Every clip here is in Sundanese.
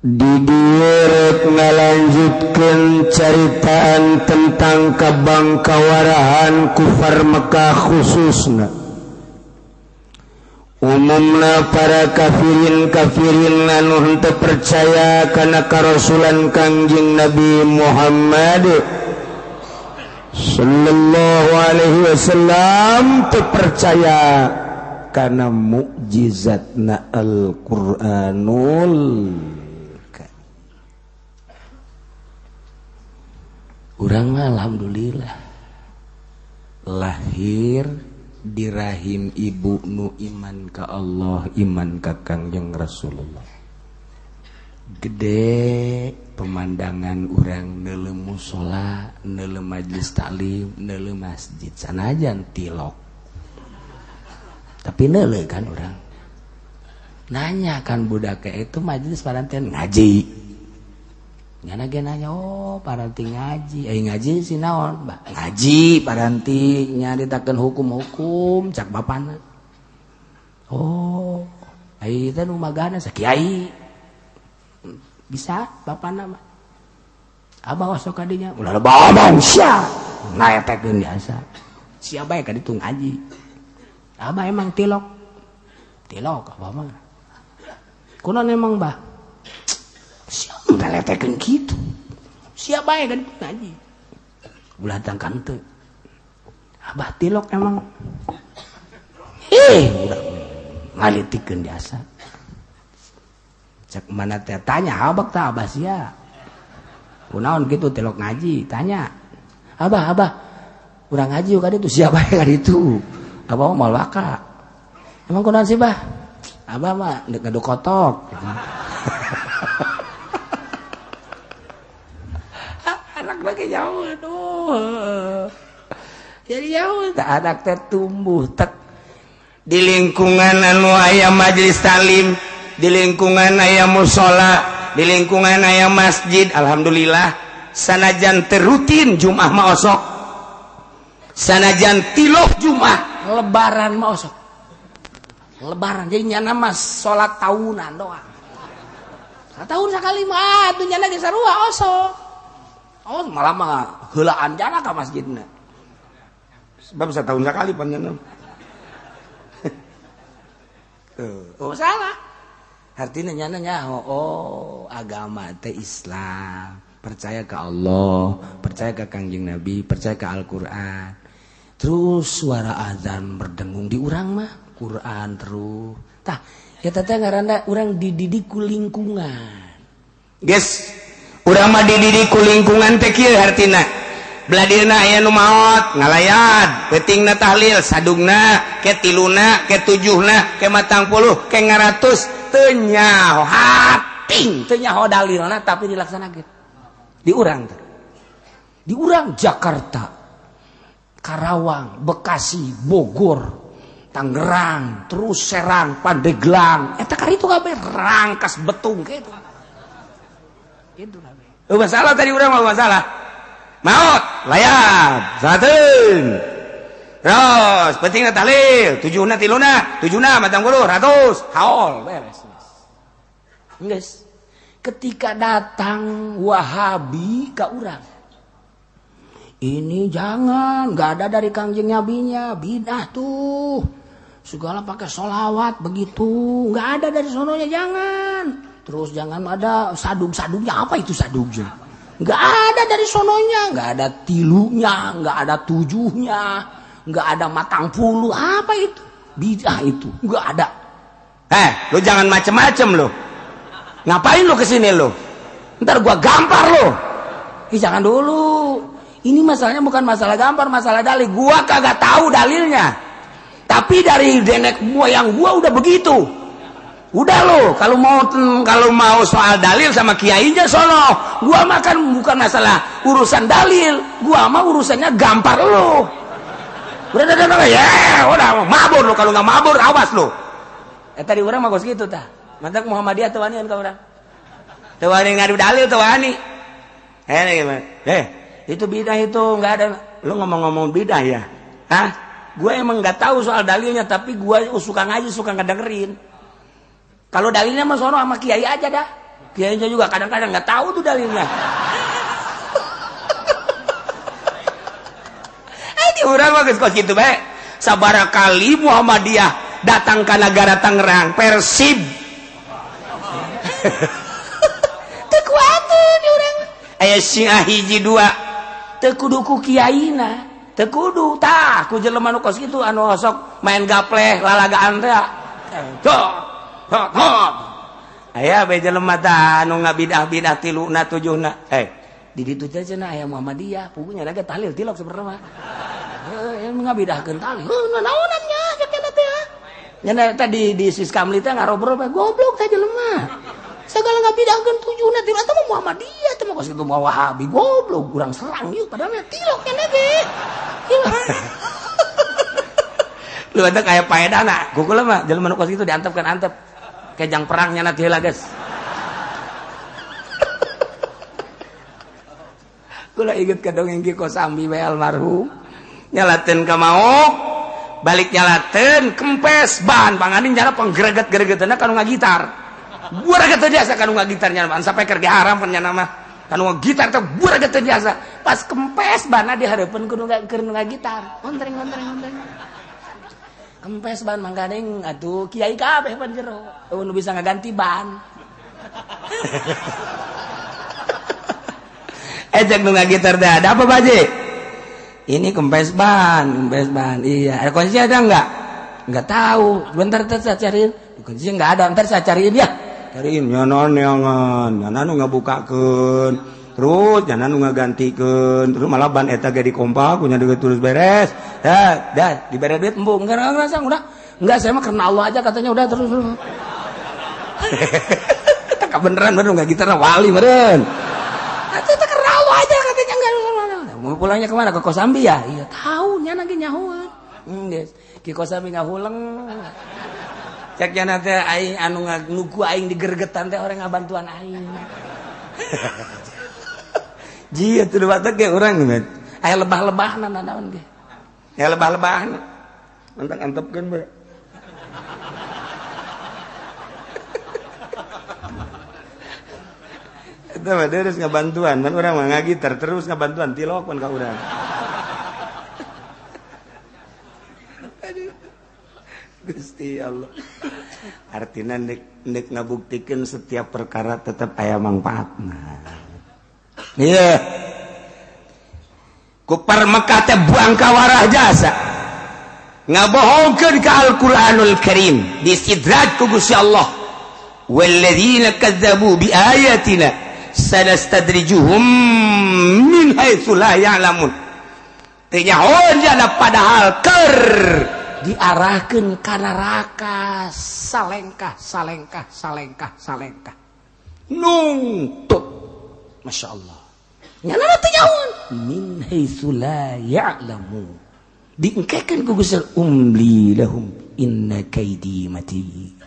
Di dieu rek ngalanjutkeun caritaan tentang kabangkawarahan kufar Mekah, khususna umumna para kafirin kafirin anu henteu percaya kana karasulan Kangjeng Nabi Muhammad sallallahu alaihi wasallam, teu percaya kana mukjizatna Al-Qur'anul. Urang mah alhamdulillah lahir di rahim ibu nu iman ka Allah, iman ka Kangjeng Rasulullah. Gede pemandangan urang neuleuh musola, neuleuh majelis taklim, neuleuh masjid, sanajan tilok. Tapi neuleuh kan urang. Nanya kan budak itu majelis paranten ngaji. Nyana ge nanya, oh paranti ngaji, ngaji si naon? Bah, ngaji paranti nyaritakeun hukum-hukum cak bapana. Oh, ai teh nu magana sakiai. Bisa bapana mah. Abah osok ka dinya, ulah babang sia. Ngaetekeun biasa. Sia bae ka ditu ngaji. Abah emang tilok. Tilok abah mah. Kunaon emang bah? Siapa letekeun kitu? Siapa ya kan ngaji? Ulah tangkan teu. Abah tilok emang. Udah ngalitikeun biasa. Cek mana teh tanya abah tah abah sia. Kunaon kitu tilok ngaji? Tanya. Abah, abah. Urang ngaji ka ditu siapa ya ka ditu? Abah mah moal waka. Emang kunaon sih, Bah? Abah mah deuk ngadu kotok. Anak lagi jauh, aduh. Jadi jauh, tak anak teh tumbuh tek di lingkungan anu aya majelis taklim, di lingkungan aya musola, di lingkungan aya masjid. Alhamdulillah, sanajan terutin Jumat mah osok, sanajan tilok Jumat, lebaran mah osok. Lebaran jadi nyana mah salat tahunan doang. Satahun sekali mah atuh nyana geus sarua osok. Oh malah mah heulaan jana ka masjidna. Sebab setahun sekali panjenengan. Oh salah. Artinya nyana nyaho, oh agama teh Islam, percaya ke Allah, percaya ke Kangjeng Nabi, percaya ke Al-Qur'an. Terus suara azan berdengung di urang mah, Quran terus. Tah, ya teh ngaranna urang dididik ku lingkungan. Guys, urang mah dididik ku lingkungan teh kieu hartina. Beladirna aya nu maot ngalayat, peutingna tahlil, sadungna, ke tiluna, ke tujuhna, ke matang puluh, ke ngaratus, teu nyaho hating, teu nyaho dalilna tapi dilaksanakeun. Di urang teh. Di urang Jakarta, Karawang, Bekasi, Bogor, Tangerang, terus Serang, Pandeglang, eta karitu kabeh Rangkas Betung kitu. Itu kabeh. Oh, masalah tadi urang mah masalah. Maot, layat, sateun. Terus, pentingna tahlil, tujuhna tiluna, tujuhna matang puluh, ratus, haul, beres. Geus. Ketika datang Wahabi ka urang. Ini jangan, nggak ada dari Kangjeng Nabinya, bidah tuh. Segala pakai sholawat begitu, nggak ada dari sononya, jangan. Terus jangan ada sadung-sadungnya, apa itu sadungnya? Nggak ada dari sononya, nggak ada tilunya, nggak ada tujuhnya, nggak ada matang puluh, apa itu? Bidah itu, nggak ada. Lu jangan macem-macem lu. Ngapain lu kesini lu? Ntar gua gampar lu. Jangan dulu. Ini masalahnya bukan masalah gampar, masalah dalil. Gua kagak tahu dalilnya. Tapi dari nenek moyang gua udah begitu. Udah lo, kalau mau soal dalil sama kiainya sono. Gua makan bukan masalah urusan dalil, gua mah urusannya gampar lo. Udah, ya, udah mabur lo, kalau nggak mabur awas lo. Tadi orang mah kos gitu tah. Mantak Muhammadiyah teu wani ka urang. Teu wani ngadu dalil teu wani. Itu bidah itu nggak ada. Lo ngomong-ngomong bidah ya? Hah? Gua emang nggak tahu soal dalilnya, tapi gua suka ngaji, suka ngedengerin. Kalau dalilnya mah sono sama kiai aja dah. Kiainya juga kadang-kadang nggak tahu tuh dalilnya. Di urang mah geus kos kitu bae. Sabaraha kali Muhammadiyah datang ka negara Tangerang, Persib. Teu kuateun di urang. Aya Syiah hiji dua, teu kudu ku kiaina, teu kudu tah ku jelema nu kos kitu anu sok main gapleh lalagaan teh. Tuh. Aya bae jelema tah anu ngabidah-bidah tiluna tujuhna. Di ditu teh cenah aya Muhammadiyah, pugunya ge tahlil tilok sebenarnya mah. Heuh, ngabidahkeun tahlil. Heuh, naonan nya cek teh. Nya teh di Siskamli teh ngarobrol bae goblok teh jelema. Segala ngabidahkeun tujuhna tilok eta mah Muhammadiyah teh mah kos kitu mah Wahabi goblok urang serang yeuh padahal mah tilok nya ge. Lu ada kayak paedana, gugul mah jelema nu kos kitu diantepkeun antep. Kejang perangnya nanti heula geus. Kula inget ka dongeng Ki Kosambi bae almarhum. Nyalateun ka maok, balik nyalateun kempes ban panganing jana panggreget-gregeteuna ka nu ngagitar. Bureget teu biasa ka nu ngagitar nya sampai keur ge haram pan nya mah. Ka nu ngagitar teh bureget teu biasa. Pas kempes banna di hareupeun ku nu keur nu ngagitar. Ontreng ontreng ontreng. Kempes ban mangkaning atuh kiai kabeh pan jero. Eueuh nu bisa ngaganti ban. Cek nu ngagitar teh ada apa baje? Ini kempes ban, kempes ban. Iya, ada kunci ada enggak? Enggak tahu. Bentar saya cariin. Kuncinya enggak ada, ntar saya cariin ya. Cariin nyanon neangan, nyanon nu ngabukakeun. Terus nyanon nu ngagantikeun. Terus malah ban eta ge dikompak, punya duit terus beres. Dah, dah dibere duit embung. Enggak ngerasa udah. Enggak, saya mah karena Allah aja katanya udah terus. Tak beneran bener enggak gitar wali meureun. Atuh teh karena Allah aja katanya enggak. Mau pulangnya kemana? Ke Kosambi ya? Iya, tahu nya lagi nyahueun. Geus. Ki Kosambi ngahuleng. Cek nya teh aing anu nuku aing digergetan teh orang ngabantuan aing. Ji atuh batak ge urang aya lebah-lebahna nanaon ge. Ya lebah-lebahna. Mantap antepkeun bae. Eta mah terus ngabantuan, man urang mah ngagitar terus ngabantuan tilok pan ka urang. Aduh. Gusti Allah. Artina nek ngabuktikeun setiap perkara tetep aya mangfaatna. Iya. Kupar Mekah teh buang ka warah jasa. Ngabohongkeun ka Al-Qur'anul Karim, disidraj ku Gusti Allah. Walladzina kadzdzabu biayatina sanastadrijuhum min haitsu la ya'lamun. Teu nyahoan jana padahal keur diarahkeun ka neraka salengkah salengkah salengkah salengkah. Nungtut. Masya Allah. Nyana teu nyahoan min haitsu la ya'lamun. Diengkekeun ku Gusti umli lahum inna kaidi matin.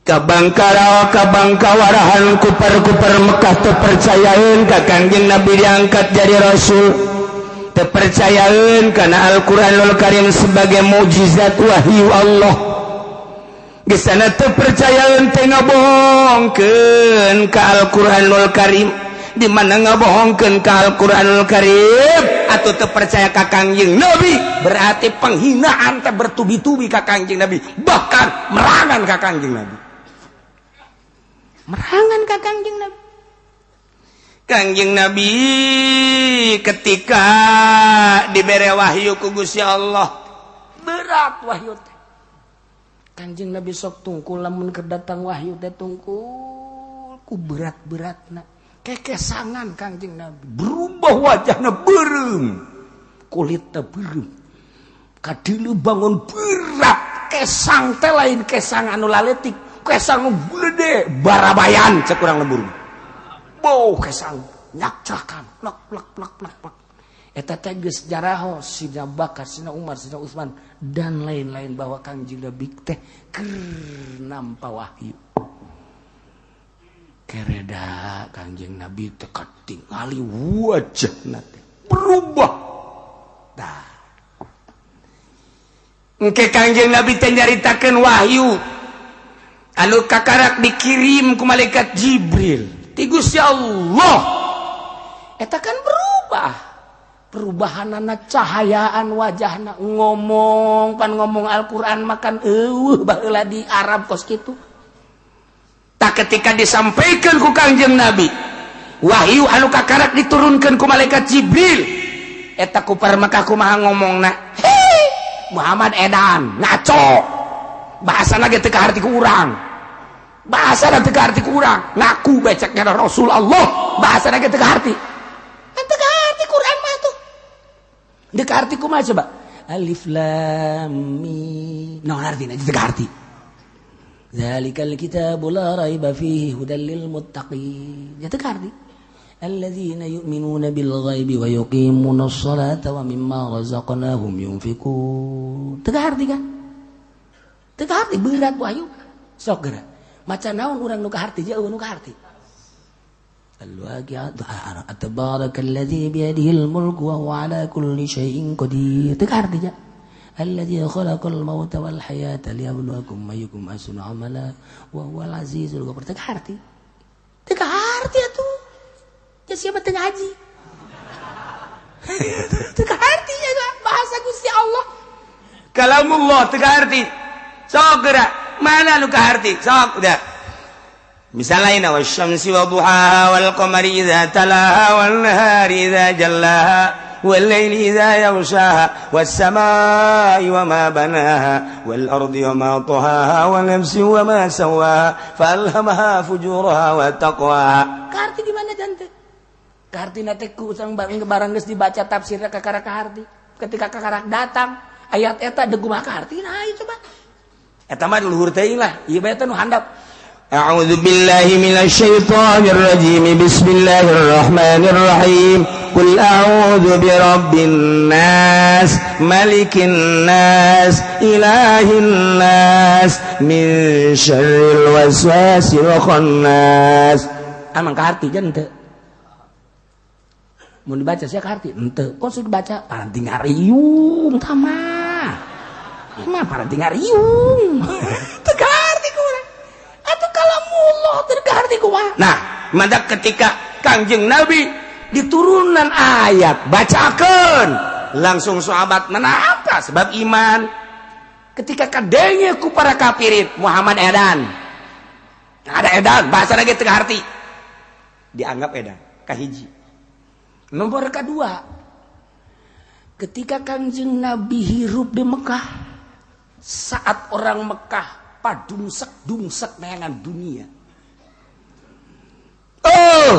Kabangkara kabangkawarahan kupar-kupar Mekah terpercayaeun ka Kangjeng Nabi diangkat jadi rasul. Terpercayaeun kana Al-Qur'anul Karim sebagai mukjizat wahyu Allah. Geus sana terpercayaeun teh ngabohongkeun ka Al-Qur'anul Karim. Di mana ngabohongkeun ka Al-Qur'anul Karim atau terpercaya ka Kangjeng Nabi berarti penghinaan teh bertubi-tubi ka Kangjeng Nabi, bahkan merangan ka Kangjeng Nabi. Merangan ka Kangjeng Nabi. Kangjeng Nabi ketika dibere wahyu ku Gusti Allah, berat wahyu teh. Kangjeng Nabi sok tungkul lamun keur datang wahyu teh tungkul ku berat-beratna. Kekesangan Kangjeng Nabi berubah wajahna beureum, kulitna beureum. Kadilu bangun berat, kesang teh lain kesang anu laletik, kesang nu gede barabayan cek urang lembur. Bau kesang nyakcakan plak plak plak plak plak. Eta teh geus jaraho Sidna Bakar, Sidna Umar, Sidna Utsman dan lain-lain bahwa Kangjeng Nabi teh keur nampa wahyu. Kereda Kangjeng Nabi teh katingali wajahna teh berubah. Tah. Engke Kangjeng Nabi teh nyaritakeun wahyu. Anu kakarak dikirim ku malaikat Jibril ti Gusti Allah. Eta kan berubah. Perubahanana cahayaan wajahna ngomong pan ngomong Al-Qur'an makan eueuh baheula di Arab kos kitu. Tak ketika disampaikan ku Kangjeng Nabi wahyu anu kakarak diturunkan ku malaikat Jibril eta ku Mekah kumaha ngomongna, hei Muhammad edan ngaco, bahasana ge teu kaharti ku urang, bahasana teu kaharti ku urang, ngaku beceknya Rasul Allah, bahasana ge teu kaharti, teu kaharti Quran mah tuh. Teu kaharti kumaha coba? Alif lam mim, naon artina teu kaharti. Zalikal kitabu la raiba fihi hudal lil muttaqin. Ya teu kaharti. Alladzina yu'minuna bil ghaibi wa yuqimuna sholata wa mimma razaqnahum yunfiqun. Teu kaharti kan? Teu kaharti berat wahyu. Sok geura. Maca naon urang nu kaharti jauh nu kaharti. Al-waqi'atu tabarakalladzi biyadihil mulku wa huwa ala kulli syai'in qadir. Teu kaharti ja. Alladzi khalaqal mauta wal hayata liyabluwakum ayyukum ahsanu amala wa huwal azizul ghafur. Teu kaharti. Teu kaharti atuh. Ya siapa teu ngaji? Teu kaharti ya bahasa Gusti Allah. Kalamullah teu kaharti. Sok geura, mana nu kaharti? Sok udah. Misalnya wasyamsi wa duhaha wal qamari idza talaha wan nahari idza jallaha wal laili idza yaghshaha was samai wa ma banaha wal ardi wa ma tahaha wa nafsin wa ma sawaha falhamaha fujuraha wa taqwaha. Kaharti di mana jante? Kaharti na teh ku urang barang geus dibaca tafsirna kakara kaharti. Ketika kakarak datang ayat eta deuk kumaha kaharti nah ieu coba. Eta mah luhur teuing lah, ieu bae teh nu handap. A'udzu billahi minasyaitonir rajim. Bismillahirrahmanirrahim. Qul a'udzu birabbin nas, malikin nas, ilahin nas, min syarril waswasil khannas. Amang kaharti jan teu. Mun dibaca sia kaharti henteu. Kok sudah dibaca paranti ngariung tah mah. Mah paranti ngariung. Teu kaharti ku urang. Atuh kalamullah teu kaharti kumaha. Nah, maka ketika Kangjeng Nabi diturunan ayat bacakeun langsung sahabat menapa sebab iman. Ketika kadenge ku para kafirin Muhammad edan. Ada edan bahasa lagi teu kaharti. Dianggap edan kahiji. Nomor kedua, ketika Kangjeng Nabi hirup di Mekah, saat orang Mekah padungsek-dungsek neangan dunia. Oh,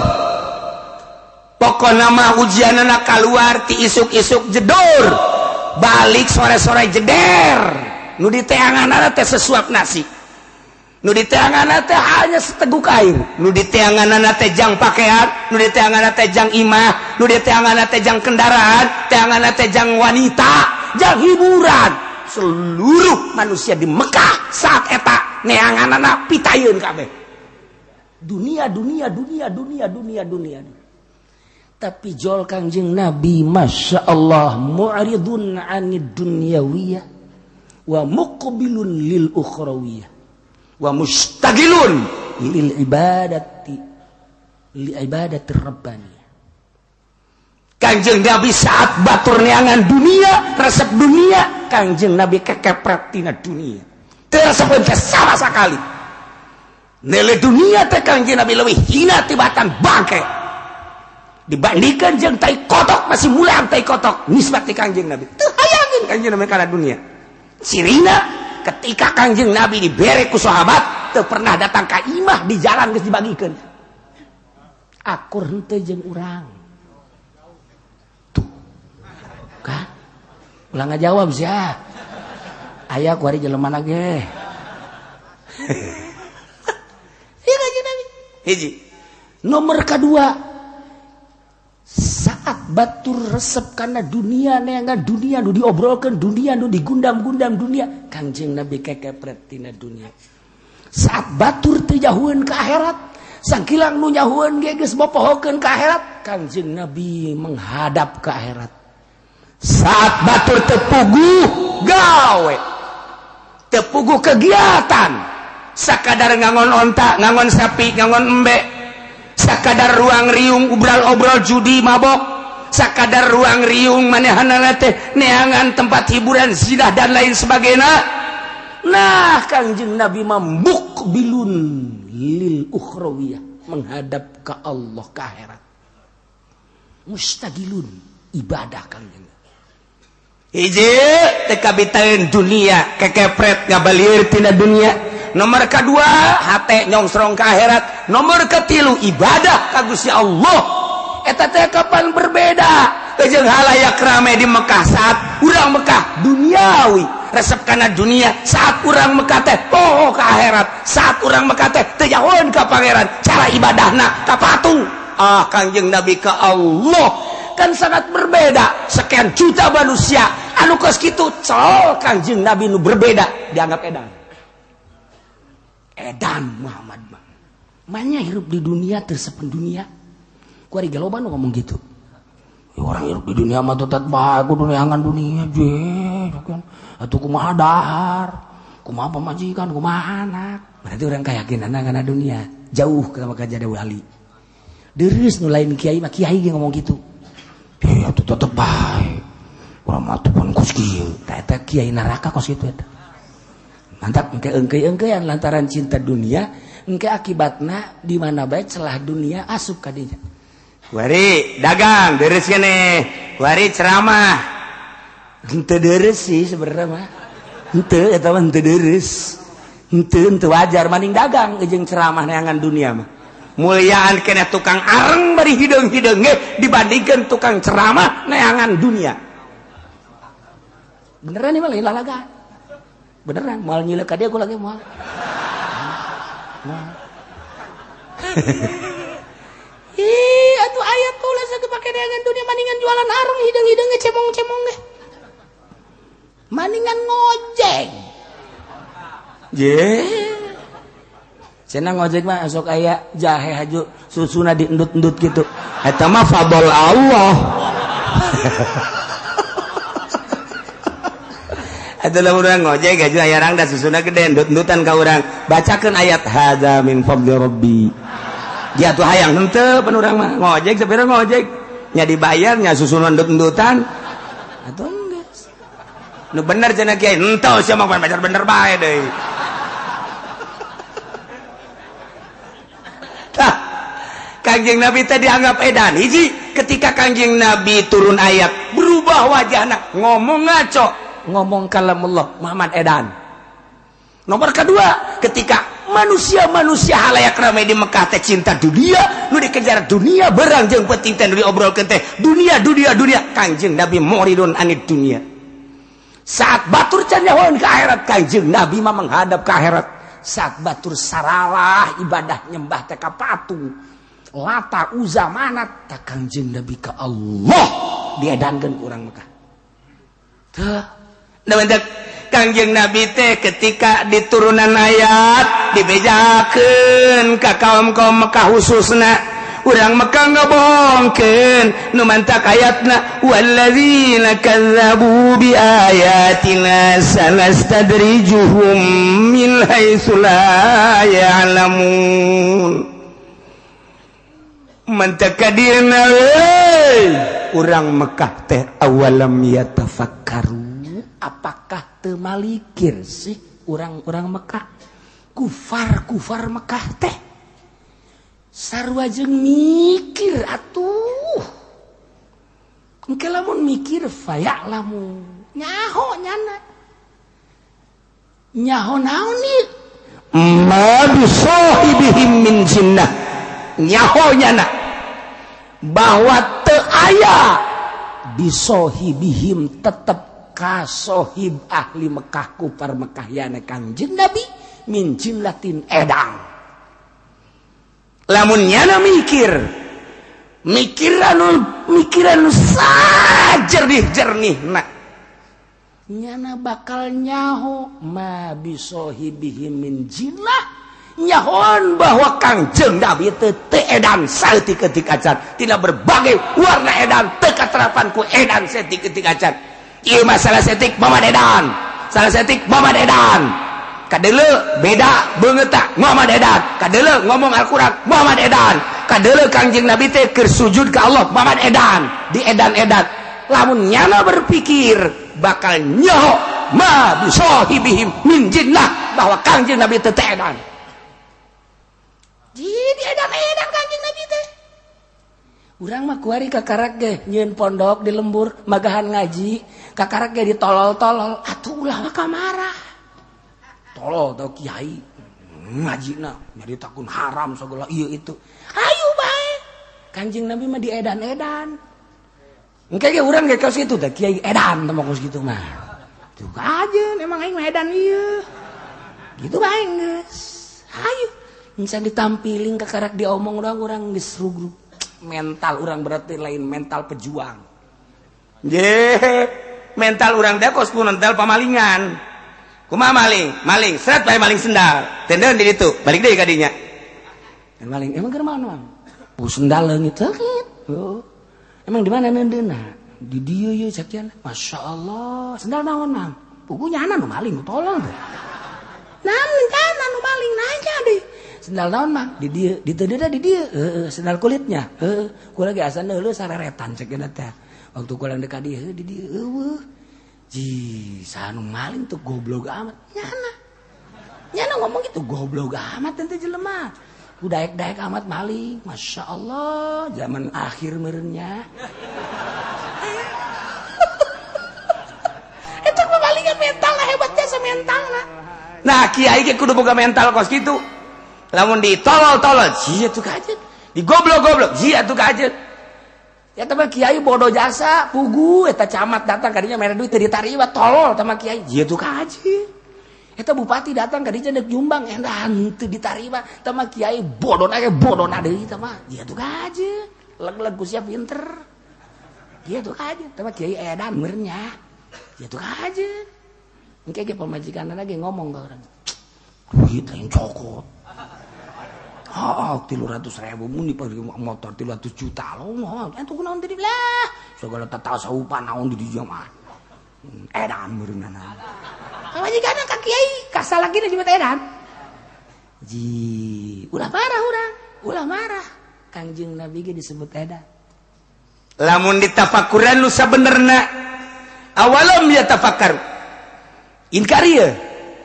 pokokna mah ujianana kaluar ti isuk-isuk jedor, balik sore-sore jeder. Nu diteanganana teh sesuap nasi. Nu diteanganana teh hanya seteguk air. Nu diteanganana teh jang pakaian, nu diteanganana teh jang imah, nu diteanganana teh jang kendaraan, teanganana teh jang wanita, jang hiburan. Seluruh manusia di Mekah saat eta neanganana pitayeun kabeh. Dunia, dunia, dunia, dunia, dunia, dunia. Tapi jol Kangjeng Nabi, Masya Allah, mu'ridun anid dunyawiyah wa muqbilun lil ukhrawiyah wa mustagilun lil ibadati li ibadati rabbaniyah. Kangjeng Nabi saat batur neangan dunia, resep dunia, Kangjeng Nabi kekepret tina dunia. Teu resepeun teh sama sekali. Nele dunia teh Kangjeng Nabi leuwih hina tibatan bangke. Dibandingkan jeung tai kotok masih mulang tai kotok nisbat ti Kangjeng Nabi. Teu hayangin Kangjeng Nabi kana dunia. Cirina ketika Kangjeng Nabi dibere ku sahabat teu pernah datang ka imah di jalan geus dibagikeun. Akur henteu jeung urang. Tuh. Kan? Ulah ngajawab sia. Aya ku ari jelema ge. Ieu Kangjeng Nabi. Hiji. Nomor kedua, saat batur resep karena dunia neangan dunia nu diobrolkeun dunia nu digundam-gundam dunia, Kangjeng Nabi kekepret tina dunia. Saat batur teu jahueun ka akhirat, sangkilang nu nyahueun ge geus bopohokeun ka akhirat, Kangjeng Nabi menghadap ke akhirat. Saat batur teu puguh gawe, teu puguh kegiatan, Sakadar ngangon onta, ngangon sapi, ngangon embe, sakadar ruang riung obral-obrol judi mabok, sakadar ruang riung manehanana teh neangan tempat hiburan zina dan lain sebagainya. Nah, Kangjeng Nabi mah muqbilun lil ukhrawiyah, menghadap ke Allah, ke akhirat. Mustagilun ibadah Kangjeng. Hiji teu kabitaeun dunia, kekepret ngabalieur tina dunia. Nomor kedua hate nyongsrong ke akhirat. Nomor ketilu ibadah ka Gusti Allah. Eta teh kapan berbeda jeung halayak rame di Mekah. Saat urang Mekah duniawi, resep kana dunia. Saat urang Mekah teh poho ke akhirat. Saat urang Mekah teh teu nyahoeun ka pangeran, cara ibadahna ka patung. Ah, Kangjeng Nabi ka Allah kan sangat berbeda. Sekian juta manusia anu kos kitu, col Kangjeng Nabi nu berbeda dianggap edan. Edan Muhammad mah manya hirup di dunia tersepen dunia. Kuari loba nu ngomong gitu ya, orang hirup di dunia mah tetap bae kudu neangan dunia je kan atuh kumaha dahar, kumaha pamajikan, kumaha anak. Berarti orang keyakinan kana dunia jauh ke maka jadi wali deres. Nu lain kiai mah, kiai ge ngomong gitu ya, atuh tetep bae urang mah atuh pun kos kieu. Tah, eta kiai neraka kos kitu eta. Mantap engke engke-engkean lantaran cinta dunia, engke akibatna di mana bae celah dunia asup ka dinya. Wari dagang deres keneh, wari ceramah henteu deres sih sebenarnya mah. Henteu, eta mah henteu deres, henteu henteu wajar maning dagang jeung ceramah neangan dunia mah. Muliaan keneh tukang areng bari hideung-hideung ge dibandingkan tukang ceramah neangan dunia. Beneran nih mah, lain lalaga, beneran moal nyilek ka dia gua lagi moal moal. Ih, atuh ayat tulis kepake neangan dunia maningan jualan areng hideung-hideung ge cemong-cemong ge. Maningan ngojek. Je. Cenah ngojek mah sok aya jahe haju susuna diendut-endut gitu. Eta mah fadl Allah. Atuh urang ngojek haju aya rangda susuna gede endut-endutan ka urang. Bacakeun ayat hadza min fadli rabbi. Dia tuh hayang henteu pan urang mah ngojek sapira ngojek. Nya dibayar nya susuna endut-endutan. Atuh geus. Nu bener cenah kiai, henteu sia mah baca bener bae deui. Tah, Kangjeng Nabi teh dianggap edan. Hiji, ketika Kangjeng Nabi turun ayat, berubah wajahna, ngomong ngaco, ngomong kalamullah, Muhammad edan. Nomor kedua, ketika manusia-manusia halayak ramai di Mekah teh cinta dunia, nu dikejar dunia berang jeung penting teh nu diobrolkeun teh dunia dunia dunia. Kangjeng Nabi muridun anid dunia. Saat batur can nyahoeun ka akhirat, Kangjeng Nabi mah menghadap ke akhirat. Saat batur saralah ibadah nyembah teh ka patung Lata Uza Manat, tak Kangjeng Nabi ka Allah diedankeun ku urang Mekah. Tah, nah Kangjeng Nabi teh ketika diturunan ayat dibejakeun ka kaum-kaum Mekah, khususna urang Mekah ngabohongkeun. Nu mantak ayatna walladzina kazzabu bi ayatina sanastadrijuhum min haitsu la ya'lamun. Mantak kadirna urang Mekah teh awalam yatafakkaru, apakah teu malikir sih urang-urang Mekah, kufar-kufar Mekah teh sarua jeung mikir atuh. Engke lamun mikir faya'lamu, nyaho nyana, nyaho naon ieu ma bisahibihim min jinnah, nyaho nyana bahwa teu aya bisohibihim tetep kasohib ahli Mekah, kufar Mekah yana Kangjeng Nabi min jinnatin edang. Lamun nyana mikir mikiran mikiran sajernih-jernih nak nyana bakal nyaho ma bisohibihim min jinnah, nyahoan bahwa Kangjeng Nabi teu edan saeutik-eutik acan, tina berbagai warna edan teu katerapan ku edan saeutik-eutik acan. Ieu masalah setik Muhammad edan, salah setik Muhammad edan. Kadeuleu beda beungeutna Muhammad edan. Kadeuleu ngomong Al-Qur'an Muhammad edan. Kadeuleu Kangjeng Nabi teh keur sujud ka Allah Muhammad edan. Di edan-edan. Lamun nyana berpikir bakal nyaho ma bisahibihim min jinnah bahwa Kangjeng Nabi teh edan. Jadi edan-edan Kangjeng Nabi teh. Urang mah kuari kakarak ge nyieun pondok di lembur magahan ngaji, kakarak ge ditolol-tolol, atuh ulah mah marah. Tolol tau kiai ngajina nyaritakeun haram segala ieu itu. Hayu bae. Kanjeng Nabi mah diedan-edan. Engke ge urang ge kos kitu teh kiai edan teh mah kos kitu mah. Tuh aja emang aing mah edan ieu. Gitu bae geus. Hayu. Misalnya ditampiling kakarak diomong doang urang geus rugrug. Mental orang berarti lain mental pejuang. Ye, mental orang teh kos ku mental pamalingan. Kumaha maling? Maling, seret bae maling sendal. Tendeun di ditu, balik deui ka dinya. Maling emang keur naon, Mang? Bu sendal leungit leungit. Oh. Emang di mana neundeunna? Di dieu ye sakian. Masya Allah, sendal naon, Mang? Pugu nyana nu maling tolol teh. Nah, nyana nu maling nanya deui. Sendal naon Mang? Di dieu, diteundeunna di dieu. Heeh, sendal kulitnya. Heeh, kula ge asa neuleuh sareretan cek teh. Waktu kula deuk ka dieu di dieu eueuh. Ji, saha nu maling tuh goblok amat. Nyana. Nyana ngomong gitu goblok amat teh jelema. Ku daek-daek amat maling. Masya Allah, zaman akhir meureunnya. Eta pemalingan mental lah hebat jasa mental lah. Nah, kiai ge kudu boga mental kos kitu. Lamun ditolol-tolol, jia tuh kajet. Digoblok-goblok, jia tuh kajet. Ya teman kiai bodoh jasa, pugu eta camat datang kadinya mere duit teu ditarima, tolol tama kiai, jia tuh kajet. Eta bupati datang kadinya deuk nyumbang, endah teu ditarima, tama kiai bodoh na ge bodoh na deui tama, jia tuh kajet. Leg-leg ku sia pinter. Jia tuh kajet, tama kiai edan meureun nya. Jia tuh kajet. Engke ge pamajikanna ge ngomong ka urang. Duit lain cokot. Oh, 300.000 muni motor 300 juta lo mah. Entu kunaon tadi lah. Segala tatasawupan naon di dieu mah. Edan meureunana. Pamajikanna ka kiai kasalakina jeung edan. Ji, ulah marah urang, ulah marah. Kangjeng Nabi ge disebut edan. Lamun ditafakuran nu sabenerna awalam yatafakkaru. Inkar ieu.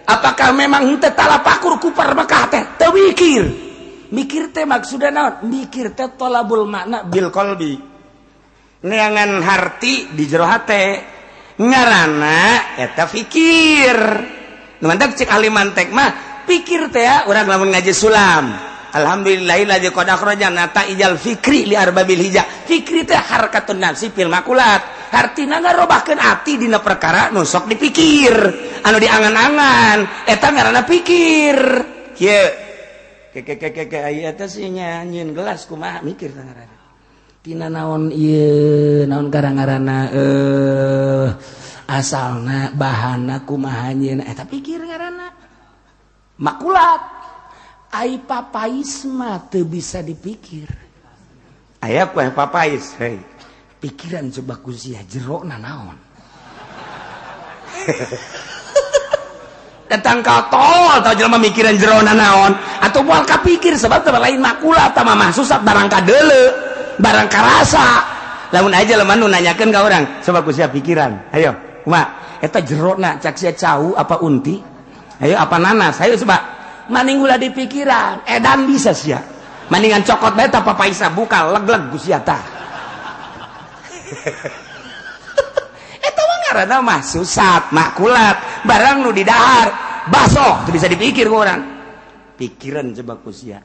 Apakah memang henteu talapakur kupar Mekah teh? Teu mikir. Mikir teh maksudna naon? Mikir teh tolabul makna bil qalbi. Neangan harti di jero hate. Ngaranna eta fikir. Nu mantak cek ahli mantek mah pikir teh ya urang lamun ngaji sulam. Alhamdulillahilladzi qad akhraja nataijal fikri li arbabil hija. Fikri teh harakatun nafsi fil makulat. Hartina ngarobahkeun ati dina perkara nu sok dipikir, anu diangan-angan, eta ngaranna pikir. Kieu keke aya teh sih nyieun gelas kumaha mikir teh ngaranna. Tina naon ieu, naon karang-ngaranna asalna bahanna kumaha nyieun eta pikir ngaranna. Makulat. Ai papais mah teu bisa dipikir. Aya kueh papais, hei. Pikiran coba ku sia jerona naon. Datang ka tol tau jelema mikiran jerona naon atau moal kapikir sebab teh lain makula tah mah susah barang kadeuleu barang karasa. Lamun aja jelema nu nanyakeun ka urang coba ku sia pikiran, ayo kumaha eta jerona cak sia cau apa unti, ayo apa nanas, ayo coba maning ulah dipikiran edan bisa sia maningan cokot bae tah papaisa buka leg-leg ku sia tah. Eta mah ngaranna mah susat makulat barang nu didahar baso teu bisa dipikir ku urang. Pikiran coba ku sia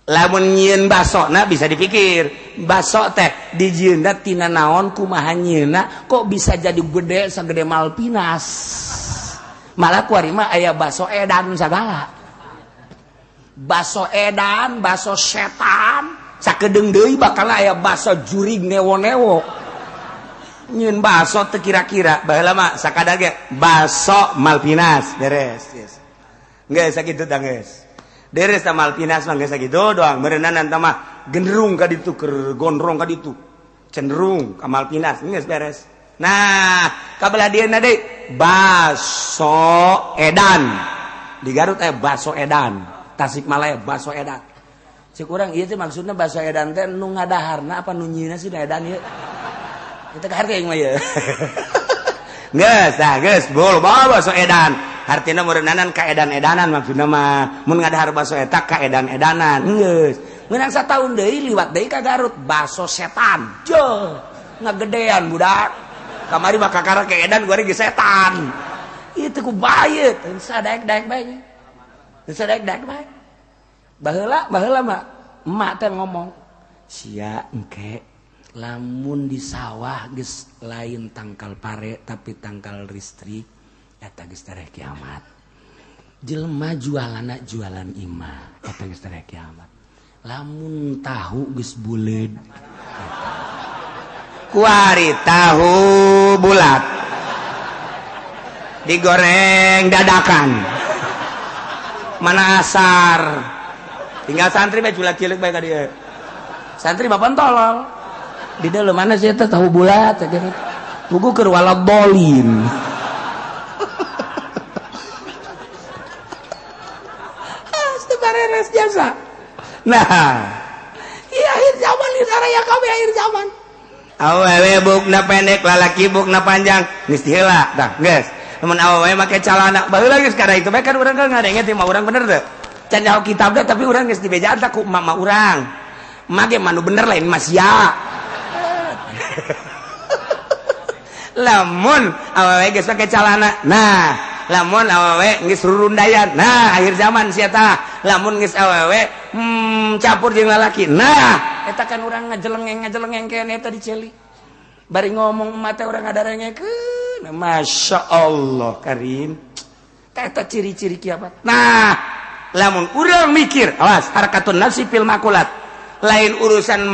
lamun nyieun basona bisa dipikir. Baso teh dijieunna tina naon kumaha nyieunna kok bisa jadi gede sagede Malpinas. Malah kuari mah aya baso edan sagala. Baso edan, baso setan, sakedeung deui bakal aya baso jurig newo-newo. Nyieun baso teu kira-kira baheula mah sakadar ge baso Malpinas beres. Yes. Geus sakitu tah geus. Beres tah Malpinas mah geus sakitu doang. Meureunana tah mah genderung ka ditu keur gondrong ka ditu. Cenderung ka Malpinas geus beres. Nah, kabelah dieuna deui baso edan. Di Garut aya baso edan, Tasikmalaya baso edan. Cek urang ieu teh maksudna baso edan teh nu ngadaharna apa nu nyieunna sih edan ieu. Kita ka harga mah ieu. Geus tah geus bol baso edan. Hartina meureunnanan ka edan-edanan maksudna mah. Mun ngadahar baso eta ka edan-edanan. Geus. Meunang sataun deui liwat deui ka Garut baso setan. Jeuh, ngagedean budak. Kamari mah kakara ke edan gua ge setan. Ieu teh ku bae teu sadaek-daek bae. Teu sadaek-daek bae. Baheula baheula mah emak teh ngomong, "Sia engke lamun di sawah geus lain tangkal pare tapi tangkal listrik eta geus tereh kiamat. Jelema jualanna jualan imah eta geus tereh kiamat. Lamun tahu geus buleud." Kuari tahu bulat digoreng dadakan. Mana asar. Tinggal santri bae culat cilik bae ka dieu. Santri bapan tolol. Di dalam mana sih eta tahu bulat buku keur waladolin. Astaghfirullahaladzim jasa. Nah, iya akhir zaman di saraya kabeh akhir zaman. Awewe bukna pendek, lalaki bukna panjang, geus heula tah geus. Lamun awewe make calana baheula geus kada itu bae kan urang kan ngadenge teh mah urang bener teu. Can nyaho kitab teh tapi urang geus dibejaan tah ku emak urang. Emak ge mah nu bener lain mah sia. Lamun awewe geus make calana, nah lamun awewe geus rurundayan, nah akhir zaman sia tah. Lamun geus awewe campur jeung lalaki, nah eta kan urang ngajelengeng keneh eta diceli. Bari ngomong emak teh urang ngadarengekeun, Masya Allah karim. Eta ciri-ciri kiamat. Nah lamun urang mikir, awas harakatun nafsi fil makulat, lain urusan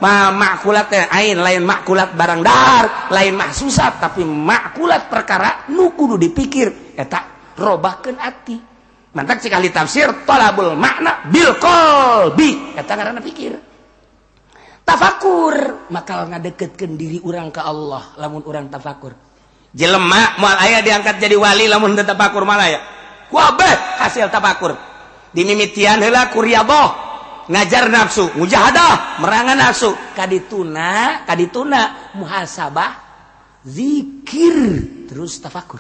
makulat ain, lain makulat barang dahar, lain mahsusat, tapi makulat perkara nu kudu dipikir eta robahkeun ati. Mantak sekali tafsir talabul makna bil qalbi eta ngaranna pikir. Tafakur bakal ngadeketkeun diri urang ka Allah lamun urang tafakur. Jelema moal aya diangkat jadi wali lamun teu tafakur malah ya. Kuabeh hasil tafakur. Dimimitian heula ku riyadhah, ngajar nafsu, mujahadah, merangan nafsu, kadituna, kadituna muhasabah, zikir, terus tafakur.